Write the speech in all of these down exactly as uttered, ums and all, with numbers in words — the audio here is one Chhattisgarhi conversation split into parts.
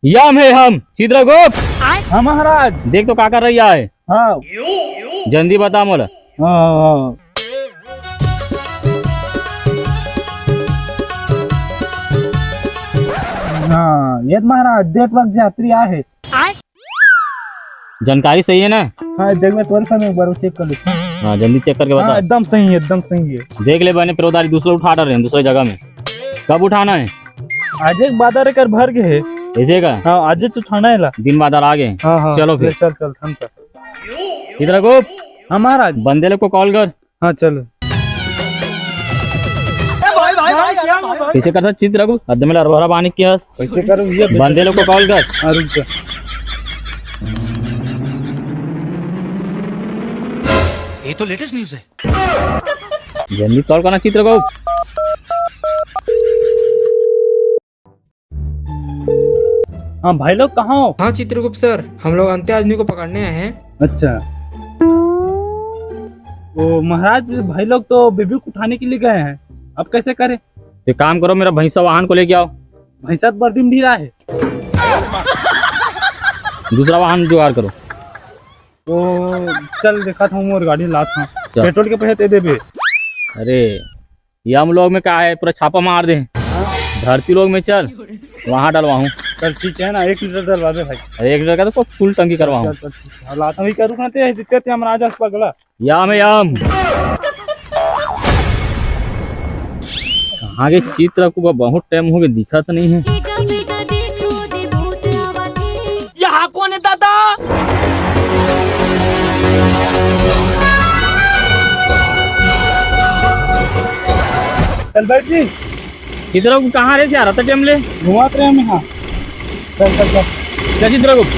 यम हे हम, चित्रगुप्त। हाँ महाराज। देख तो का कर रही है। हाँ। जल्दी बता मोला। हाँ, हाँ, हाँ। हाँ, ये महाराज, देख लग जा, यात्री आहे। जानकारी सही है ना? हाँ, देख, मैं तोर फोन में एक बार चेक कर लेता हूँ। हाँ, जल्दी चेक करके बता। हाँ, एकदम सही है, एकदम सही है। देख ले बने, फिर उधारी दूसरा उठा रहे हैं दूसरे जगह में। कब उठाना है? आज एक बाजार एकर भर के है। ऐसे का? हाँ, आज तो उठाना है ला। दिन बाजार आ गए। हाँ, हाँ, चलो फिर। ले, चल, चल, हम चल। चित्रगुप्त। हाँ महाराज। बंदे लोग को कॉल कर। हाँ, चलो। कैसे करता चित्रगुप्त? अद्ध में लरभरा पानी की हस। कैसे करूँ ये? बंदे लोग को कॉल कर। हाँ, रुक जा। ये तो लेटेस्ट न्यूज़ है। जल्दी कॉल करना चित्रगुप्त। हाँ भाई लोग, कहाँ हो? हाँ चित्रगुप्त सर, हम लोग अंत्य आदमी को पकड़ने आए हैं। अच्छा। वो महाराज, भाई लोग तो बेबी को उठाने के लिए गए हैं, अब कैसे करें? एक काम करो, मेरा भैंसा वाहन को लेके आओ। भैंसा तो बर्दी में भी रहा है। दूसरा वाहन जुगाड़ करो। तो चल, देखा था, मोर गाड़ी लात था। चल। पेट्रोल के पैसे दे देबे। अरे, यम लोग में का है, पूरा छापा मार दे। धरती लोग में चल, वहाँ डलवाहूँ। चल ठीक है ना, एक लीटर डलवा दे भाई। अरे, एक लीटर का तो फुल टंकी करवाहूँ। चल, चल, ठीक है। लात हम ही करूँ खाते हैं, दिक्कत है, हम राजा पगला। यम, यम। कहाँ के चित्रगुप्त, बहुत टाइम हो गया, दिखत नहीं है। यहाँ कौन है दादा? चल बैठ जी। चित्रगुप्त कहाँ रे, जा रहा था टाइम ले? घुमात रहे हम यहाँ। चल, चल, चल। क्या चित्रगुप्त?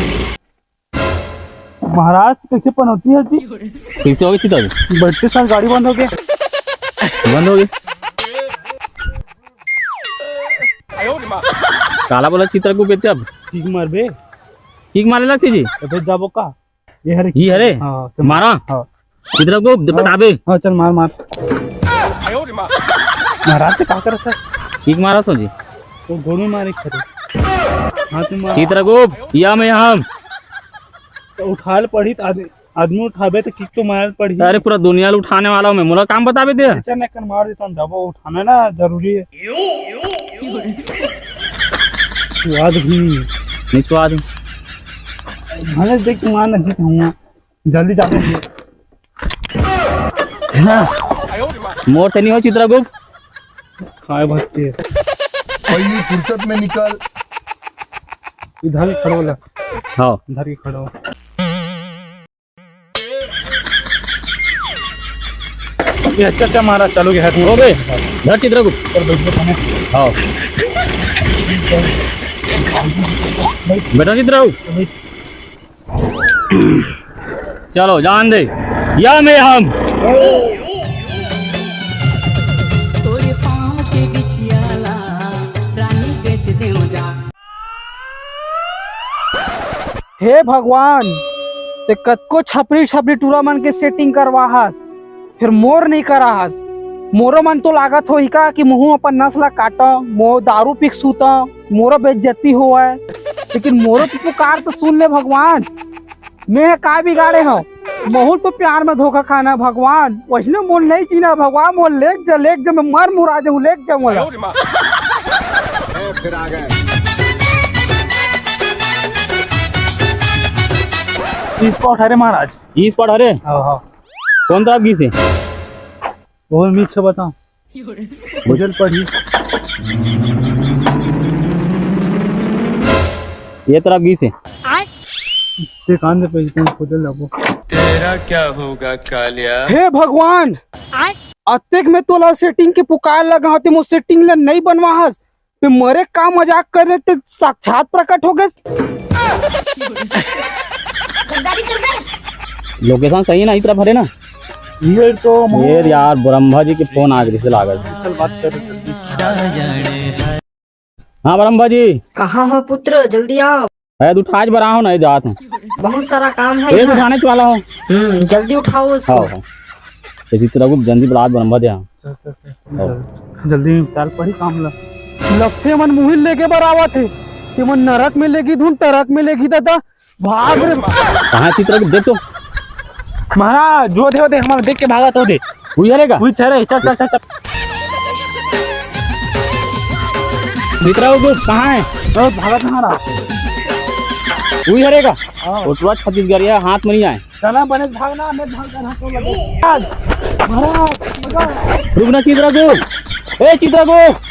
महाराज, कैसे पनौती है जी? कैसे हो गई चित्रगुप्त? बैठते साथ गाड़ी बंद हो गई। बंद हो गई। काला बोला चित्रगुप्त बेटे अब। ठीक मार बे। ठीक मारे लगती जी। तो फिर जाबो का? ये हरे। ये हरे? हाँ, तो मारा? हाँ। चित्रगुप्त, हाँ। बताबे। हाँ, चल मार, मार। महाराज से का करत है? ठीक मारा सो जी। तो गोड़ में मारे खरे। हाँ, तू मार। चित्रगुप्त, या में हम। तो उठाल पड़ी तो आदमी, आदमी उठाबे तो किक तो मार पड़ी। अरे, पूरा दुनिया ल उठाने वाला हूँ मैं, मोला काम बताबे दे। चल, मैं कर मार देता हूँ, दबो उठाना ना जरूरी है। स्वाद भी नहीं है। नहीं स्वाद। भले देख, मार नहीं खाऊंगा। जल्दी जाते हैं। हाँ। मोर से नहीं हो चित्रगुप्त। खाए बस के। पहली फुर्सत में निकल। इधर ही खड़ो ला। हाँ। इधर ही खड़ो। ये अच्छा, अच्छा मारा, चलो गया है। हो गए। धर चित्रगुप्त। चल बैठ, बैठ, बैठ। हाँ। बैठो चित्रगुप्त। बैठ। चलो, जान दे, या में हम। तोरे पाँव के बिछिया ला रानी बेच देव जा। हे भगवान, ते कतको छपरी छपरी टूरा मन के सेटिंग करवा हस, फिर मोर नहीं करा हस। मोरो मन तो लागत होही का कि मुहूं अपन नस ला काटव, मो दारू पी के सूतव, मोरो बेइज्जती होवय, लेकिन मोरो तो पुकार तो सुन ले भगवान। मैं का बिगाड़े हव? महूं तो प्यार में धोखा खाना भगवान, वइसने मोर नहीं जीना भगवान, मोर लेग जा, लेग जा, मैं मर मुरा जाऊं, लेग जा मोला। इस पट हरे महाराज। इस पट हरे? हाँ, हाँ। कौन तरफ गिसे? वो मीच से बताओ। भोजन पढ़ी। ये तरफ गिसे। ते कान दे पे इतना खोजल जाबो। तेरा क्या होगा कालिया? हे भगवान, अतेक में तोला सेटिंग के पुकार लगा होते, मो सेटिंग ला नहीं बनवा हस। ते मरे का मजाक करे, ते साक्षात प्रकट हो गए। लोकेशन सही है ना, इतना भरे ना। ये तो ये यार, ब्रह्मा जी के फोन आ गए, लागत। चल बात कर। हाँ ब्रह्मा जी। कहाँ हो पुत्र, जल्दी आओ। है, तू ठाज बरा हो ना, जात हूँ। बहुत सारा काम है ये यहाँ। उठाने वाला हो। हम्म, जल्दी उठाओ उसको। हाँ, हाँ। तो चित्रगुप्त जल्दी बुला, ब्रह्मा जी, हाँ। चल, चल, चल, हाँ। जल्दी, जल्दी निपटाल पड़ी काम ला। लफे मन मुहिल लेके बरावत है। ते मन नरक में लेगी धुन, टरक में लेगी दादा। भाग रे। कहाँ चित्रगुप्त, देख तो। महाराज, जो दे, दे, हमारा देख के भागा तो दे। वही हरे का? वही चल रहे, चल, चल, चल, चल। चित्रगुप्त, कहाँ है? ओ, भागत महाराज। वही हरे का? हाँ। ओटवा छत्तीसगढ़िया हाथ में नहीं आए। चला बने भागना, मैं भाग कर हाथ में लगे। महाराज, महाराज, रुक ना चित्रगुप्त। ए चित्रगुप्त।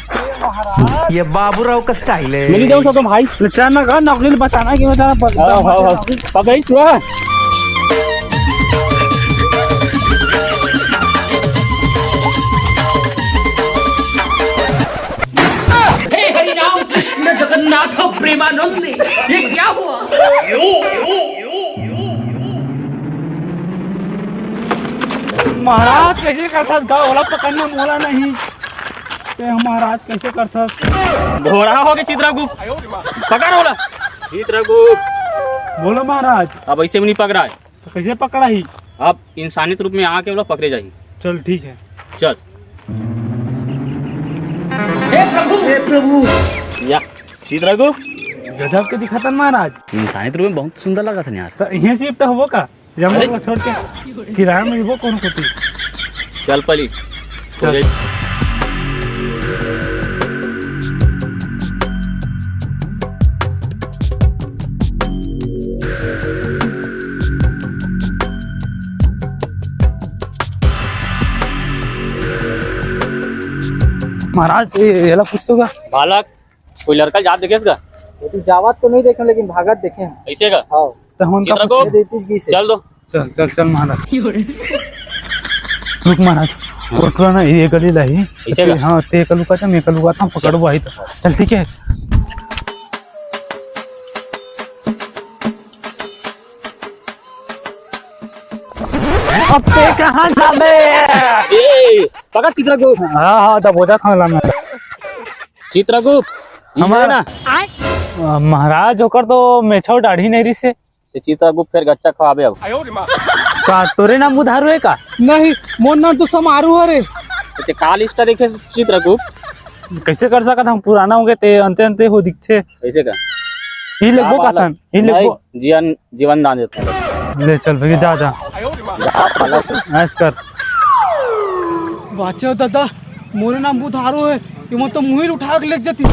ये बाबूराव का स्टाइल है। मिली जाऊँ तो भाई। ले चल ना, नौकरी ले बचाना कि मैं तेरा बस-, हाँ, हाँ, हाँ। पकड़ी तू, हाँ। हे हरि राम कृष्ण जगन्नाथ प्रेमानंद, ये क्या हुआ? महाराज, कैसे करथस गा? ओला पकड़ना मोला नहीं। ते महाराज, कैसे करथस? घोड़ा हो गए चित्रगुप्त। पकड़ ओला। चित्रगुप्त। बोलो महाराज। अब ऐसे भी नहीं पकड़ा है। तो कैसे पकड़ा ही? अब इंसानियत रूप में आके ओला पकड़े जाही। चल, ठीक है। चल। हे प्रभु, हे प्रभु। या, चित्रगुप्त। गजब के दिखातन महाराज। इंसानियत रूप में बहुत सुंदर लगा था यार। तो यहीं शिफ्ट होबो का? जंगल अरे। को छोड़ के किराया में वो कौन होती? चल पली। चल। महाराज, ये, येला पूछ तो का? बालक, कोई लड़का जात देखेस का? वो तो जावत तो नहीं देखे, लेकिन भागत देखे हैं। ऐसे का? हाँ। तो हम उनका चित्रगुप्त, पूछ देती जी से। चल दो। चल, चल, चल महाराज। रुक महाराज, हाँ। ओटवा ना ये गली ला ही। ऐसे का? हाँ, ते कलू का था, मैं कलू का था, पकड़बो आई तो। चल, ठीक है। अब ते कहाँ जाबे? ए, पकड़ चित्रगुप्त। हाँ, हाँ, दबोचा खाला मैं। चित्रगुप्त, हमारा इधर ना। अ, महाराज, ओकर तो मेछो दाढ़ी नहीं रिसे। ते चित्रगुप्त फेर गच्चा खवाबे अब। का तोरे नाम बुधारू है का? नहीं, मोर नाम तो समारू हरे। ते काल इंस्टा देखे चित्रगुप्त। कैसे कर सकत हम, पुराना हो गए ते, अंते अंते हो दिखथे। कैसे का? ही लेबो का सन, ही लेबो। जीवन, जीवन दान देता है। ले चल भैया, जा, जा। जा, पाला। ऐश कर। बाचो दादा, मोरे नाम बुधारू है, ये मन तो मुही उठा के लेके जाती।